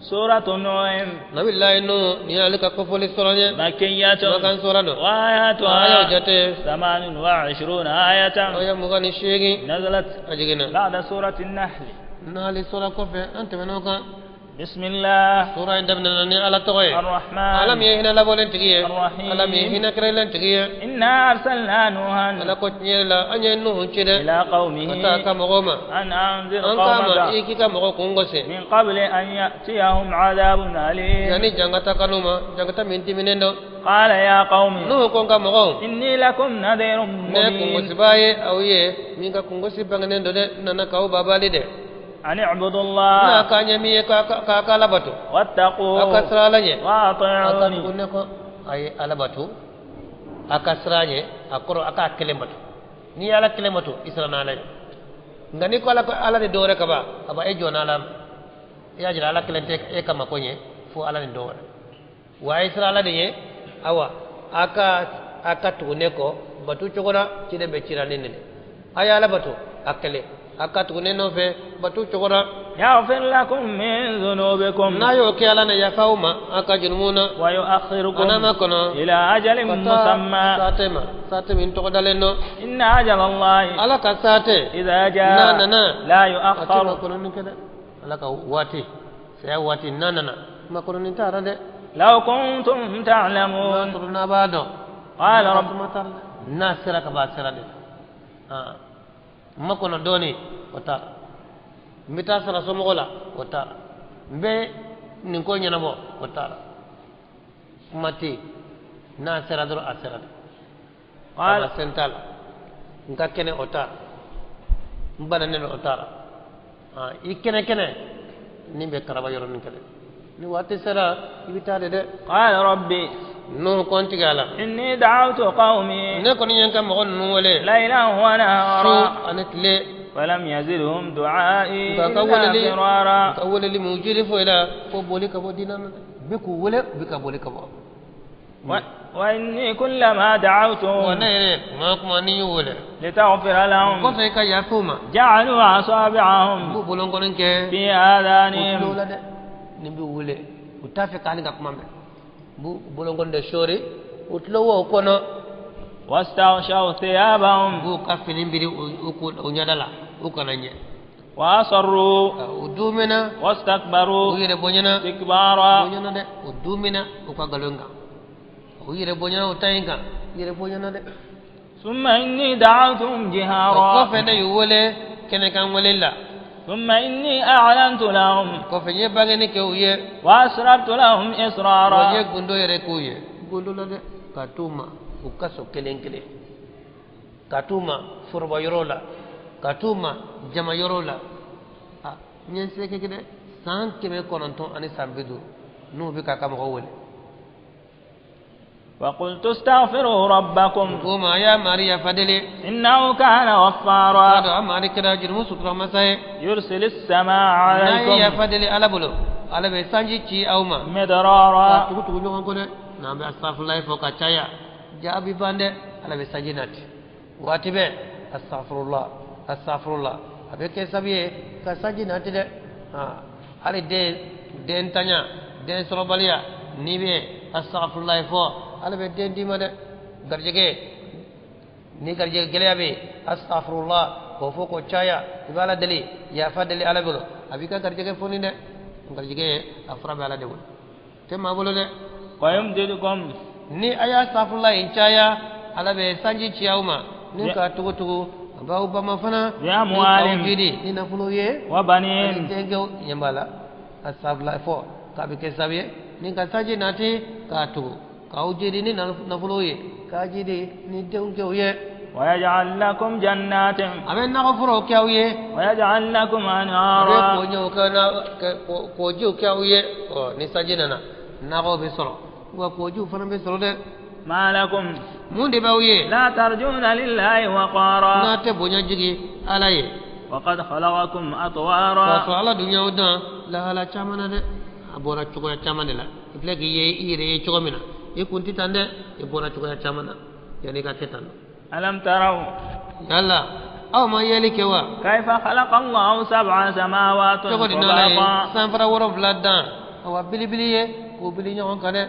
سورة نوح. Nabilayi Nuhu, nin y'ale ka kofɔli sɔrɔ ye. مكية. Makan sura don. وآياتها Ayaw jate 28 آية. Aya 28. نزلت A jiginna بعد سورة النحل. Nahali sura kɔfɛ, an tɛmɛn'o kan. بسم الله Sura in daminɛna ni Ala tɔgɔ ye, الرحمن Ala min ye hinɛ labɔlen tigi ye, الرحيم. Ala min ye hinɛ kɛrɛlen tigi ye. إنا أرسلنا نوحا Ala ko tiɲɛ yɛrɛ la, an ye Nuhu ci dɛ إلى قومه ka taa a ka mɔgɔw ma أن أنذر an k'a ma قومك i k'i ka mɔgɔw kun gosi من قبل أن يأتيهم عذاب أليم yanni jangata ka n'u ma, jangata min diminen don. قال يا قوم Nuhu ko n ka mɔgɔw, إني لكم نذير ne ye مبين kungosibaa ye aw ye min ka kungosi bangenen don dɛ, n nana k'aw babali dɛ. أن اعبدوا N'a الله k'a ɲɛ min ye k'a ka Ala bato, aw ka واتقوه siran Ala ɲɛ, aw ka وأطيعوني. Tugu ne kɔ. A ye Ala bato, a ka siran ɲɛ, a kɔrɔ a k'a kelen bato. N'i ye Ala kelen bato, i siranna Ala ɲɛ. Nka n'i ko Ala ko Ala ni dɔ wɛrɛ ka ban, a ban, e jɔnna Ala ma. I y'a jira Ala kelen tɛ e ka mako ɲɛ fo Ala ni dɔ wɛrɛ wa. A ye siran Ala de ɲɛ. Awa, a ka tugu ne kɔ bato cogo la, ciden bɛ cira ne de. A ye Ala bato a kelen, a ka tugu ne nɔfɛ bato cogo la. يغفر لكم من ذنوبكم N'a y'o kɛ, Ala na yafa aw ma a ka jurumu na ويؤخركم a n'a ma kɔnɔ إلى أجل ka taa مسمى. saate ma, saate min tɔgɔ dalen don. إن أجل الله Ala ka saate إذا n'a جاء nana لا a tɛ يؤخر. makɔnɔni kɛ dɛ. Ala ka waati, saya waati n'a nana, makɔnɔni t'a la dɛ. لو كنتم N'a تعلمون. sɔrɔ n'a b'a dɔn. قال رب kuma t'a la dɛ. N'a sera ka ban, a sera de. Ah, makɔnɔ dɔɔni, o t'a la. N bɛ taa sara somɔgɔ la, o t'a la. N bɛ nin ko ɲɛnabɔ, o t'a la. Kuma tɛ yen, n'a sera dɔrɔn, a sera de. قال Kaba sen t'a la, n ka kɛnɛ, o t'a la. N bananen don, o t'a la. Ah, i kɛnɛ kɛnɛ ni bɛ karaba yɔrɔnin kelen, ni waati sera, i bɛ taa de dɛ. قال ربي N'o ko n tigi a la, إني دعوت قومي ne kɔni ye n ka mɔgɔ ninnu wele ليلا su ونهارا ani tile. فلم يزدهم دعائي Nka ka إلا weleli فرارا. ka weleli mun jiri foyi la fo boli ka bɔ diinɛ na dɛ. Bɛ k'u wele, u bɛ ka boli ka bɔ. وإني كلما Wa دعوتهم ne yɛrɛ, kuma o kuma ni y'u wele لتغفر لهم kɔfɛ i ka yafa u ma, جعلوا u أصابعهم b'u bolonkɔni kɛ في u tulo آذانهم. la dɛ. Nin b'u wele, u t'a fɛ k'ale ka kuma mɛn, u b'u bolonkɔni de sɔɔri u tulo wo kɔnɔ. واستغشوا U ثيابهم. b'u ka fini biri u kun, u ɲɛda la, u kana ɲɛ. وأصروا U dumina, u واستكبروا yɛrɛ bonyana استكبارا. bonyana dɛ. U dumina u ka nkalon kan, u yɛrɛ bonyana u ta in kan, u yɛrɛ bonyana dɛ. ثم إني دعوتهم O جهارا. kɔfɛ, ne y'u wele kɛnɛkan wele la. ثم إني أعلنت لهم. Kɔfɛ, n ye bangeni kɛ u ye. وأسررت لهم Wa n ye إسرارا. gundo yɛrɛ k'u ye, gundo la dɛ, ka t'u ma u ka so kelen kelen, ka t'u ma foroba yɔrɔ la, ka t'u ma jama yɔrɔ la. A n ye n se kɛ dɛ. San 950 n'u bɛ k'a ka mɔgɔw wele. وقلت استغفروا ربكم Ko ma a y'a mari yafa deli. إنه كان K'a غفارا. dɔn a mari kɛra jurumu sutura masa ye. يرسل السماء N'a ye عليكم yafa deli Ala bolo, Ala bɛ sanji ci aw ma ka مدرارا. tugu tugu ɲɔgɔn kɔ dɛ. N'an bɛ astaghfirullah fɔ ka caya, jaabi ban dɛ. Ala bɛ sanji nati waati bɛɛ. Astaghfirullah, astaghfirullah, a bɛ kɛ sabu ye ka sanji nati dɛ. Ah, hali den den tanya, den sɔrɔbaliya, n'i bɛ astaghfirullah fɔ, Ala bɛ den d'i ma dɛ. Garijɛgɛ, ni garijɛgɛ gɛlɛya bɛ yen, astaghfirullah k'o fɔ k'o caya, i bɛ Ala deli, yafa deli Ala bolo, a b'i ka garijɛgɛ foni dɛ. Garijɛgɛ a fura bɛ Ala de bolo, tɛ maa bolo dɛ. ويمددكم Ni a y'a astaghfirullah in caya, Ala bɛ sanji ci aw ma ni k'a tugu tugu, a b'aw bama fana ni k'aw بأموال jidi ni nafolo ye ani وبنين. denkɛw. Ɲɛ b'a la, astaghfirullah fɔ k'a bɛ kɛ sababu ye ni ka sanji nati k'a tugu, k'aw jidi ni nafolo ye, k'a jidi ni denkɛw ye. ويجعل لكم جنات A bɛ nakɔforow kɛ aw ye. ويجعل لكم A bɛ أنهارا. koɲɛw kɛ na kɔjiw kɛ aw ye. Ɔ, ni sanji nana, nakɔw bɛ sɔrɔ wa kɔjiw fana bɛ sɔrɔ dɛ. ما لكم Mun de b'aw ye لا ترجون لله وقارا؟ n'a tɛ bonya jigi Ala ye وقد خلقكم k'a أطوارا. sɔrɔ Ala dun y'aw dan lahala caman na dɛ. A bɔra cogoya caman de la. I filɛ k'i ye i yɛrɛ ye cogo min na, i kun tɛ tan dɛ. I bɔra cogoya caman na yanni i ka kɛ tan. ألم تروا Yala aw ma yeli kɛ wa كيف خلق الله سبع سماوات cogo di n'Ala ye طباقا sanfara 7 dan? Awa bilibili ye k'u bili ɲɔgɔn kan dɛ.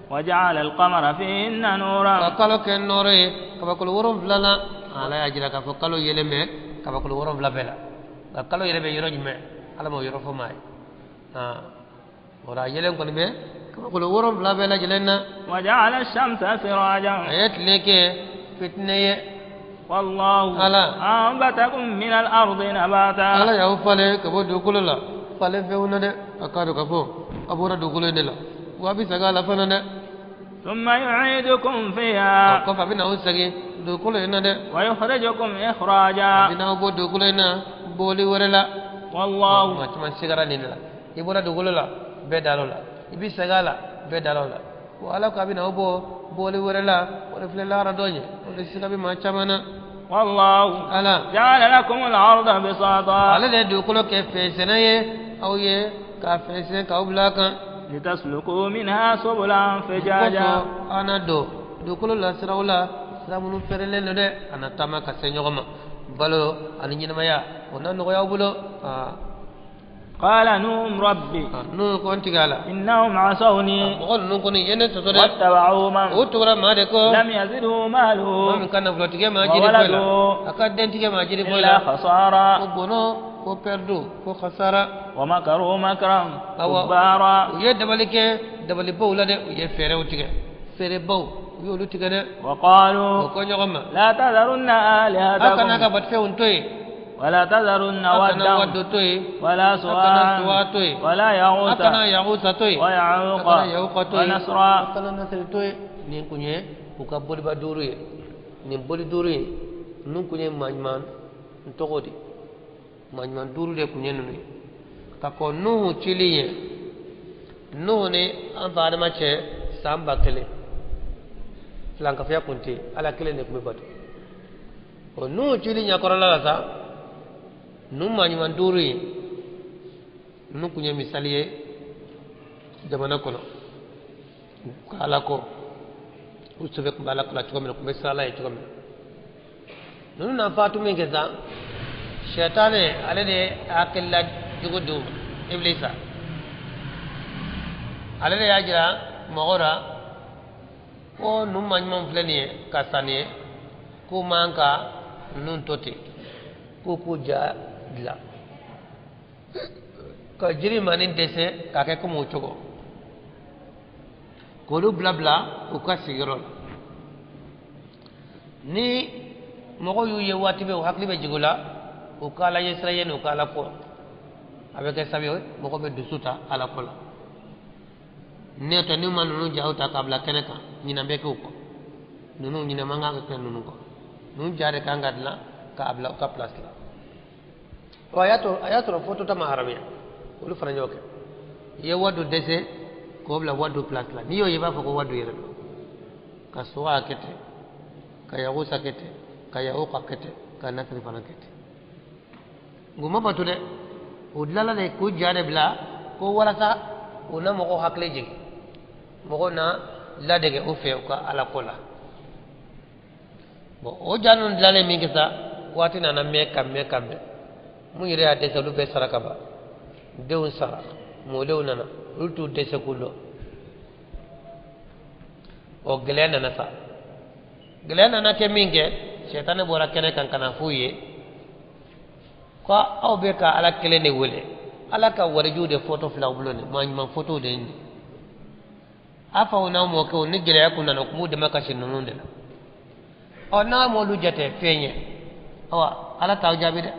وجعل القمر فيهن نورا. Ka kalo kɛ nɔɔrɔ ye kabakolo 7 la. Ala y'a jira k'a fɔ kalo yelen bɛ kabakolo 7 bɛɛ la, nka kalo yɛrɛ bɛ yɔrɔ jumɛn, Ala m'o yɔrɔ fɔ maa ye. O la yelen kɔni bɛ kabakolo 7 bɛɛ lajɛlen na. وجعل الشمس سراجا. A ye tile kɛ fitinɛ ye. والله Ala أنبتكم من الأرض نباتا. Ala y'aw falen ka bɔ dugukolo la, falen fɛnw na dɛ. A k'a dɔn k'a fɔ a bɔra dugukolo in de la, wa a bɛ segin a la fana dɛ. ثم يعيدكم فيها. O kɔfɛ a bɛ n'aw segin dugukolo in na dɛ. ويخرجكم إخراجا. A bɛ n'aw bɔ dugukolo in na bɔli wɛrɛ la. والله Maa caman sigara nin de la. I bɔra dugukolo la, bɛɛ dar'o la. I bɛ segin a la, bɛɛ dar'o la. Wa Ala ko a bɛ n'aw bɔ bɔli wɛrɛ la, o de filɛ lahara dɔ ye, o de siga bɛ maa caman na. والله Ala جعل لكم الأرض بساطا. Ale de ye dugukolo kɛ fɛnsɛnɛ ye aw ye, k'a fɛnsɛn k'aw bila a kan. لتسلكوا منها سبلا فجاجا. Kɔfɛ an na don dugukolo la siraw la, sira minnu fɛrɛlen don dɛ, a na taama ka se ɲɔgɔn ma, balo ani ɲɛnamaya o na nɔgɔya aw bolo. قال نوح ربي N'u ko n tigɛ a la. إنهم عصوني. Mɔgɔ ninnu kɔni ye ne sɔsɔ dɛ. واتبعوا من O tugura maa de kɔ. لم يزده ماله Maa min ka nafolotigɛ maa jiri foyi la, a ka dentigɛ maa jiri foyi إلا la, خسارا. ko bɔnɔ, ko pɛrɛdu, ko kasara. ومكروا مكرا Awa كبارا. u ye dabali kɛ dabalibaw la dɛ, u ye fɛɛrɛw tigɛ, fɛɛrɛbaw u y'olu tigɛ dɛ. وقالوا O ko ɲɔgɔn ma: لا تذرن aw kana ka آلهتكم batofɛnw to yen. ولا تذرن Aw kana ودا wado to yen. ولا Aw kana سواعا suwa to yen. ولا Aw يغوث kana yagusa to yen. Aw ويعوق kana yawuka to yen. ونسرا. Aw kana nasiri to yen. Nin kun ye u ka boliba 5 ye. Nin boli 5 in, ninnu kun ye maa ɲuman n tɔgɔ de, maa ɲuman 5 de kun ye ninnu ye ka kɔn Nuhu cili ye. Nuhu ni an fa Adama cɛ san 1000, filankafoya kun tɛ yen, Ala kelen de kun bɛ bato. O Nuhu cili ɲɛkɔrɔla la sa, ninnu maa ɲuman 5 ye, ninnu kun ye misali ye jamana kɔnɔ ka Ala kɔ. U sɛbɛ kun bɛ Ala ko la cogo min na, kun bɛ siran Ala ye cogo min na. Ninnu na fatu min kɛ sa, sɛtanɛ ale de ye hakilila jugu d'u ma. Ibilisa ale de y'a jira mɔgɔw la ko ninnu maa ɲumanw filɛ nin ye ka sa nin ye, k'u man ka ninnu to ten, k'u k'u ja dilan ka jiri manin dɛsɛ k'a kɛ komi o cogo, k'olu bila bila u ka sigiyɔrɔ la. Ni mɔgɔw y'u ye waati bɛɛ, u hakili bɛ jigin u la, u ka Ala ɲɛsiran ye, n'u ka Ala ko, a bɛ kɛ sababu ye mɔgɔ bɛ dusu ta Ala ko la. N'o tɛ, n'u ma ninnu jaw ta k'a bila kɛnɛ kan, ɲinɛ bɛ kɛ u kɔ. Ninnu ɲinɛ man kan ka kɛ ninnu kɔ. Ninnu ja de kan ka dilan k'a bila u ka place la. Ɔ a y'a sɔrɔ foto ta ma haramuya, olu fana y'o kɛ. I ye wadu dɛsɛ k'o bila wadu place la, n'i y'o ye i b'a fɔ ko wadu yɛrɛ don. Ka suwa kɛ ten, ka yagusa kɛ ten, ka yawuka kɛ ten, ka nasiri fana kɛ ten. Nka u ma bato dɛ, u dilanna de k'u ja de bila ko walasa u na mɔgɔw hakili jigin, mɔgɔw na ladege u fɛ u ka Ala ko la. Bon, o ja ninnu dilanlen min kɛ sa, waati nana mɛn ka mɛn ka mɛn, mun yɛrɛ y'a dɛsɛ, olu bɛɛ sara ka ban, denw sara, mɔdenw nana, olu t'u dɛsɛ k'u lɔ. O gɛlɛya nana sa, gɛlɛya nana kɛ min kɛ, sɛtanɛ bɔra kɛnɛ kan ka na f'u ye ko aw bɛ ka Ala kelen de wele, Ala ka warijuw de foto filɛ aw bolo nin, maa ɲuman fotow de ye nin. A faw n'aw mɔkɛw ni gɛlɛya kun nana, u kun b'u dɛmɛ ka si ninnu de la. Ɔ n'a m'olu jate fɛn ye, awa Ala t'aw jaabi dɛ.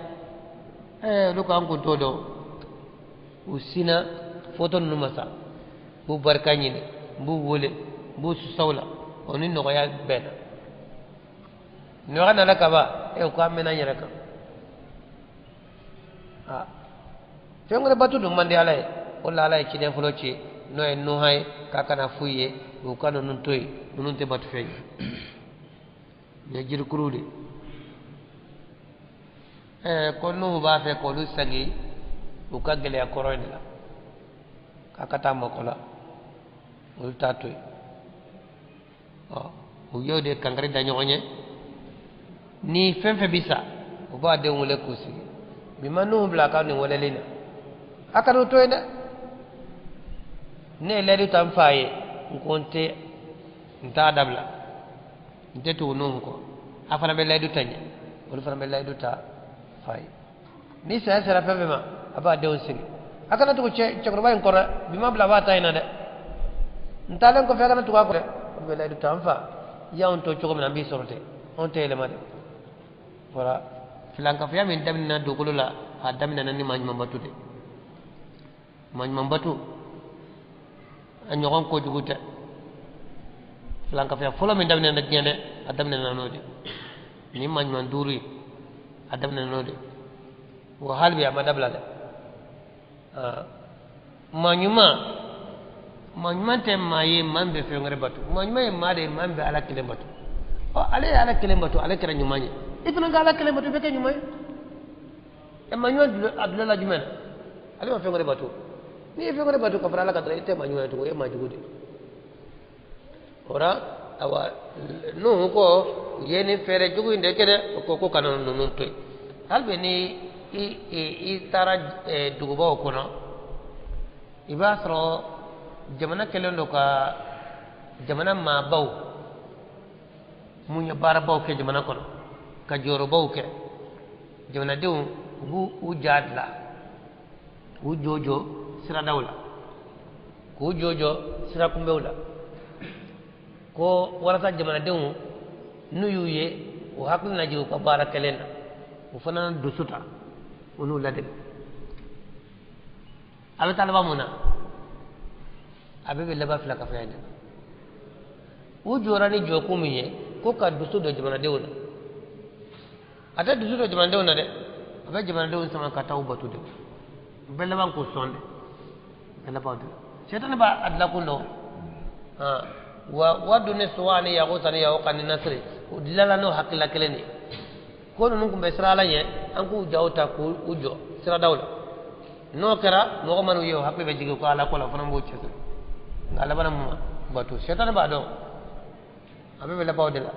Olu k'an kun t'o dɔn. U sinna foto ninnu ma sa, u b'u barika ɲini, u b'u wele, u b'u susaw la, o ni nɔgɔya bɛnna. Nɔgɔya nana ka ban, u k'an mɛnna an yɛrɛ kan. Fɛn wɛrɛ bato dun man di Ala ye, o la Ala ye ciden fɔlɔ ci, n'o ye Nuha ye, k'a kana f'u ye u ka ninnu to yen, ninnu tɛ bato fɛn ye, nin ye jirikuru de. Ko Nuhu b'a fɛ k'olu segin u ka gɛlɛya kɔrɔ in de la, k'a ka taa mɔkɔ la, olu t'a to yen. Ɔ u y'o de kankari da ɲɔgɔn ye, ni fɛn fɛn bi sa, u b'a denw wele k'u sigi. Bi ma Nuhu bila a ka nin weleli na, a kan'u to yen dɛ. Ne ye layidu ta n fa ye n ko n tɛ n t'a dabila n tɛ tugu Nuhu kɔ a fana bɛ layidu ta n ye olu fana bɛ layidu ta fa ye ni saya sera fɛn fɛn ma a b'a denw sigi a kana tugu cɛkɔrɔba in kɔ dɛ bi ma bila a b'a ta in na dɛ n taalen kɔfɛ a kana tugu a kɔ dɛ olu bɛ layidu ta n fa y'anw to cogo min na an b'i sɔrɔ ten anw tɛ yɛlɛma dɛ voilà filankafoya min daminɛna dugukolo la a daminɛna ni maa ɲuman batu de maa ɲuman batu a ɲɔgɔn kojugu tɛ filankafoya fɔlɔ min daminɛna diɲɛ dɛ a daminɛna n'o de ni maa ɲuman duuru ye a daminɛna n'o de wa hali bi a ma dabila dɛ maa ɲuman tɛ maa ye maa min bɛ fɛn wɛrɛ bato maa ɲuman ye maa de ye maa min bɛ ala kelen bato ɔ ale ye ala kelen bato ale kɛra ɲuman ye i fana ka ala kelen bato i bɛ kɛ ɲuman ye ɛ maa ɲuman a dulɔ la jumɛn na ale ma fɛn wɛrɛ bato n'i ye fɛn wɛrɛ bato ka fara ala kan dɔrɔn i tɛ maa ɲuman ye tugun e ye maa jugu de ye o la awa Nuhu ko u ye nin fɛɛrɛ jugu in de kɛ dɛ o ko ko kana ninnu to yen hali bi ni i taara dugubaw kɔnɔ i b'a sɔrɔ jamana kɛlen don ka jamana maabaw mun ye baarabaw kɛ jamana kɔnɔ ka jɔyɔrɔbaw kɛ jamanadenw u b'u u ja dilan k'u jɔ jɔ siradaw la k'u jɔ jɔ sirakunbɛw la ko walasa jamanadenw n'u y'u ye u hakili na jigin u ka baara kɛlen na u fana dusu ta u n'u ladege a bɛ taa laban mun na a bɛɛ bɛ laban filankafoya in de la u jɔra ni jɔkun min ye ko ka dusu don jamanadenw na a tɛ dusu don jamanadenw na dɛ a bɛ jamanadenw sama ka taa u bato de u bɛɛ laban k'o sɔn de bɛɛ laban de sɛtani b'a a dilan kun dɔn wa wadu ni suwa ni yagusa ni yawuka ni nasiri u dilanna n'o hakilila kelen de ye ko ninnu tun bɛ siran ala ɲɛ an k'u jaw ta k'u jɔ siradaw la n'o kɛra mɔgɔ man'u ye o hakili bɛ jigin ko ala ko la o fana b'o cɛsiri nka a labanna mun ma bato sɛtani b'a dɔn a bɛɛ bɛ laban o de la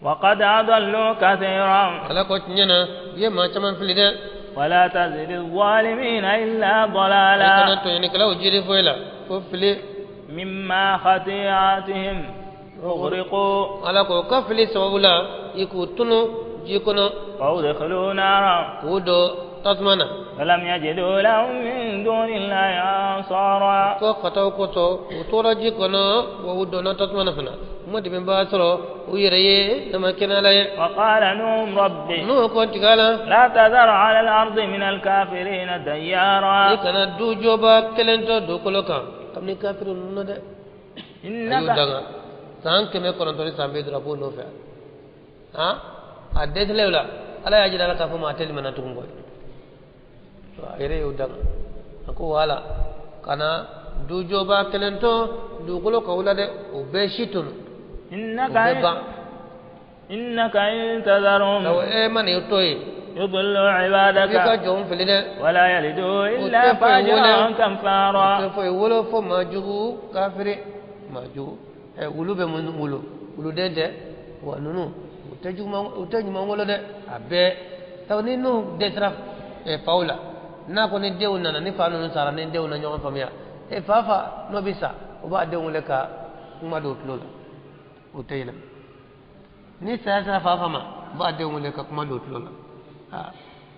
وقد أضلوا كثيرا ala ko tiɲɛ na u ye maa caman fili dɛ ولا تزد الظالمين إلا i kana ضلالا tɔɲɔnikɛlaw jiri foyi la fo fili مما خطيئاتهم أغرقوا ala ko ka fili sababu la i k'u tunu ji kɔnɔ وأدخلوا نارا k'u don tasuma na فلم يجدوا لهم من دون الله أنصارا ko kataw kosɔn u tora ji kɔnɔ wa u donna tasuma na fana u ma dɛmɛbaa sɔrɔ u yɛrɛ ye nama kɛnɛ ala ye وقال نوح رب n'o ko tigɛ la لا تذر على الأرض من الكافرين i ديارا kana du jɔba kelen to dugukolo kan kabini kafiri ninnu na dɛ a y'u إنك danga san 950 a b'o nɔfɛ han a dɛsɛlen o la ala y'a jira a la k'a fɔ maa tɛ limana tugun koyi a yɛrɛ y'o danga a ko wala kana du jɔba kelen to dugukolo kan o la dɛ o bɛɛ si tunu o إنك bɛɛ ban إنك إن تذرهم sabu e mana i to yen يضلوا i b'i ka عبادك jɔnw fili dɛ ولا يلدوا o إلا tɛ foyi wolo فاجرا o كفارا tɛ foyi wolo fo maa jugu kafiri maa jugu ɛ wulu bɛ mun wolo wuluden tɛ wa ninnu u tɛ juguman u tɛ ɲuman wolo dɛ a bɛɛ sabu ni n'u dɛsɛra faw la n'a ko ni denw nana ni fa ninnu sara ni denw na ɲɔgɔn faamuya e fa fa n'o bɛ sa o b'a denw wele ka kuma don tulo la o tɛ yɛlɛma ni saya sera fa fa ma o b'a denw wele ka kuma don tulo la aa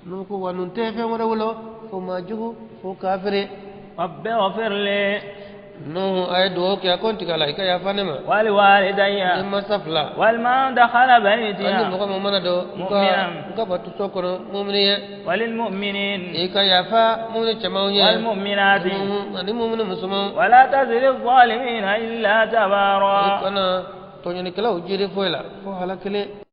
n'u ko wa ninnu tɛ fɛn wɛrɛ wolo fo maa jugu fo kafiri رب اغفر لي nuhu a ye dugawu kɛ a ko n tigɛ la i ka yafa ne ma ولوالدي ni mansa fila ولمن دخل ani بيتي mɔgɔ min mana don n ka مؤمنا n ka batoso kɔnɔ mumini ye وللمؤمنين i ka yafa mumini cɛmanw ye والمؤمنات ani mumini musomanw ولا تزد الظالمين إلا i تبارا kana tɔɲɔnikɛlaw jiri foyi la fo halakili.